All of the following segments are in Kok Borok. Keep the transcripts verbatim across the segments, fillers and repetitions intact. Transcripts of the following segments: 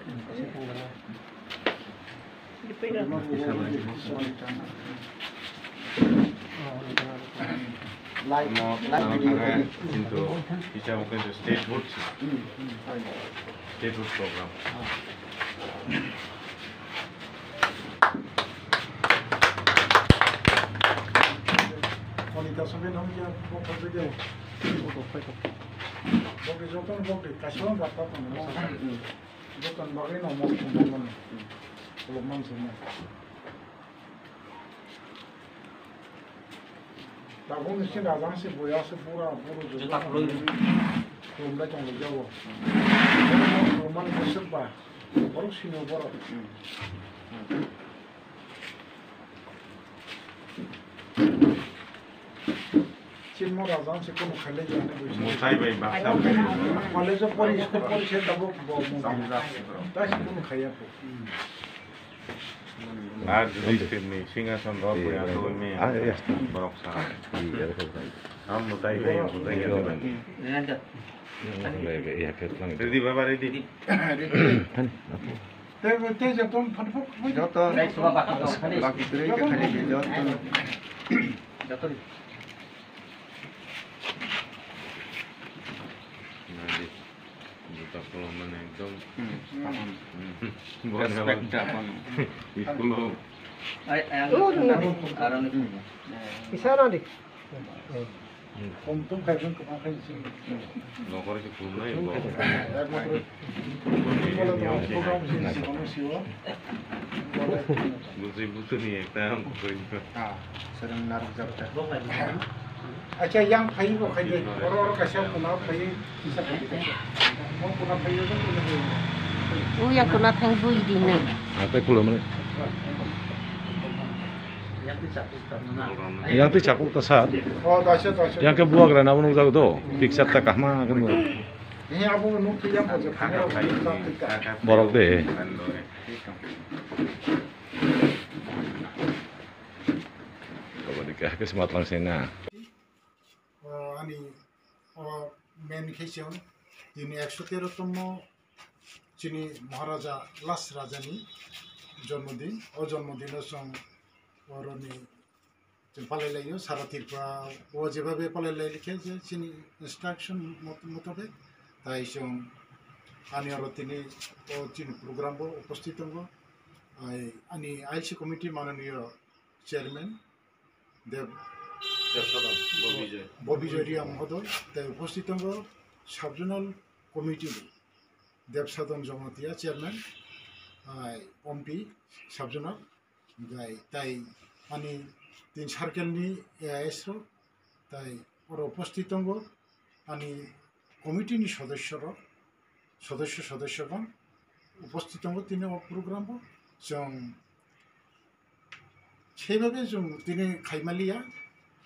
Live, live video. Kintu, teacher mungkin statehood sih. Hmm, hmm, fine. Statehood program. Ah. Monika Sobi nang ya, bok thang de. Bok de joto bok de, kasih bak bak. Joto bak ni nomor nomor. Belum man semua. Tabuk ni sin rajang se boya se pura pura juta khulum lai tong lai jago. Khulum mani bwswk ba borok sino borok. Chimo rajang se kono khailai jani bwswk. Mutai bai baksa bai. College of pori school pori se tabuk bo mutai. Tai se kono khaiya ko. Ah, district ni singhason rok buya tongwi maya. Ah, yes. Borok sa. Iya, iya. Ang mutai khai, mutai khai. Iya, iya. Ready, baba, ready. Tei, tei joto phatphuk. Joto. Baki tere ke khali ke joto. Joto. Nadi. Juta khulumani ekdom. Hmm. Respect da kono. School o. Ai, ai, ang. Oh, no, no. Aroni. Isa na dik. Kom tum khai jong kama khai sing. Nokore se khulumnai bo. Ekmatro. Bole to program sing sing kono siwa. Bole. Bujui bujui ni ekta bujui. Ah, serang naruk jabta. Acha, yang phai bo khai de. Oro oro kaisa kuna phai, kisa phai de. Mo kuna phai de, kuna phai de. U yang kuna thang bui di ne. Atai khulumani. Yang twi chapuk ta sa. Oh, da se, da se. Yang ke buagra na nung jago do. Picture ta kahma kan. Ni abo nuk yang ko je. Borok de. Aboni khe hakhe smatlang se na. O ani o main khe chwng tini ekso tero tongmo chini Maharaja last Raja ni jonmodin. O jonmodino chwng oroni chwng palai laio, sara Tripura o jebabe palai lai khe je chini instruction mot-, motobek. Tai chwng ani oro tini o chini program bo uposthit tongo. Ai ani I L C committee mananiyo chairman Deb Debsadon, Bobijoy. Bobijoy Riya Mohodoy, tai uposthit tongo Sub Zonal Committee Debsadon Jamatia chairman, ai, Ompi Sub Zonal, gai, tai ani tin circle ni A I S rok, tai oro uposthit tongo ani committee ni sodosyo rok, sodosyo sodosyogon uposthit tongo tini o program o. Chwng Seibabe chwng tini khaimaliya,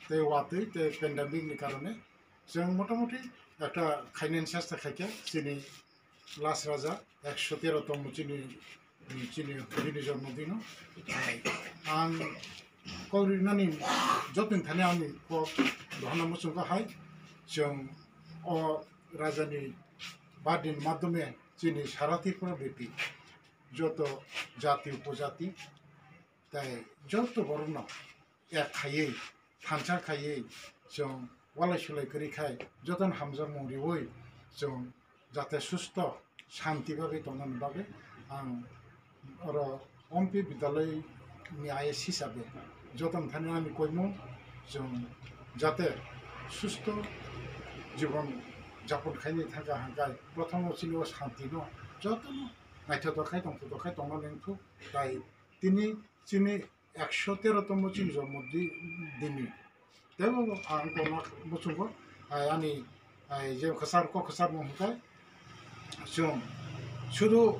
tei watwi tei pandemic ni karone chwng motamoti ekta khainani chesta khaikha chini last raja ekso tero tongmo chini, chini bini jormo dino. Ang kok rinani jotoni thani ani kok dohana muchungkha hai chwng o rajani birthday ni madhyome chini sara Tripura bepi joto jati upojati tai joto borokno ek khaiwi, thansa khaiwi, chwng walai sulai kwrwi khai, jotono hamjakmung riwi, chwng jate susto, shanti bagwi tongnani bagwi ang oro Ompi Vidyalaya ni I A S hisabe jotono thani ani koimung, chwng jate susto jibon japon khainai thangkha hangkai, prothomo chini o shanti no jotono naithotok khai tongthotok khai tongna nengthuk, tai tini chini ekso tero tongmo chini jormo di-, dini. Teibo ang kono muchungo, ai, ani, ai, je kwchar, kok kwchar mo hwnkhe, chwng sudu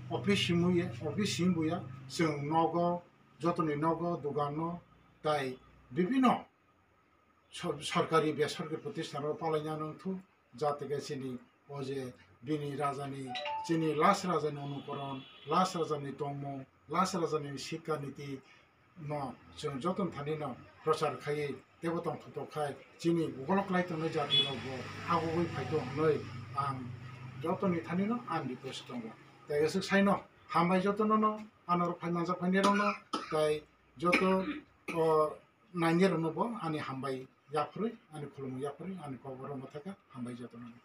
office simi, office simi buya, chwng nogo, jotoni nogo, dogano, tai bibino sor-, sorkari, besorkari protisthanrok palaina nangthu, jateke chini o je bini rajani, chini last rajani onukoron, last rajani tongmung, last rajani sikka niti no chwng jotono thanino prochar khaiwi teibo tongthotok khai chini ukolok lai tongnai jatirokbo habugwi phaito hwnwi ang jotoni thanino ang request tongo. Tai aswk saino hambai jotono no, ano rok phai manjak phainai rokno, tai joto o nainai rokno bo ani hambai yaphurwi, ani khulumung yaphurwi, ani kok oro no thaka hambai jotono no.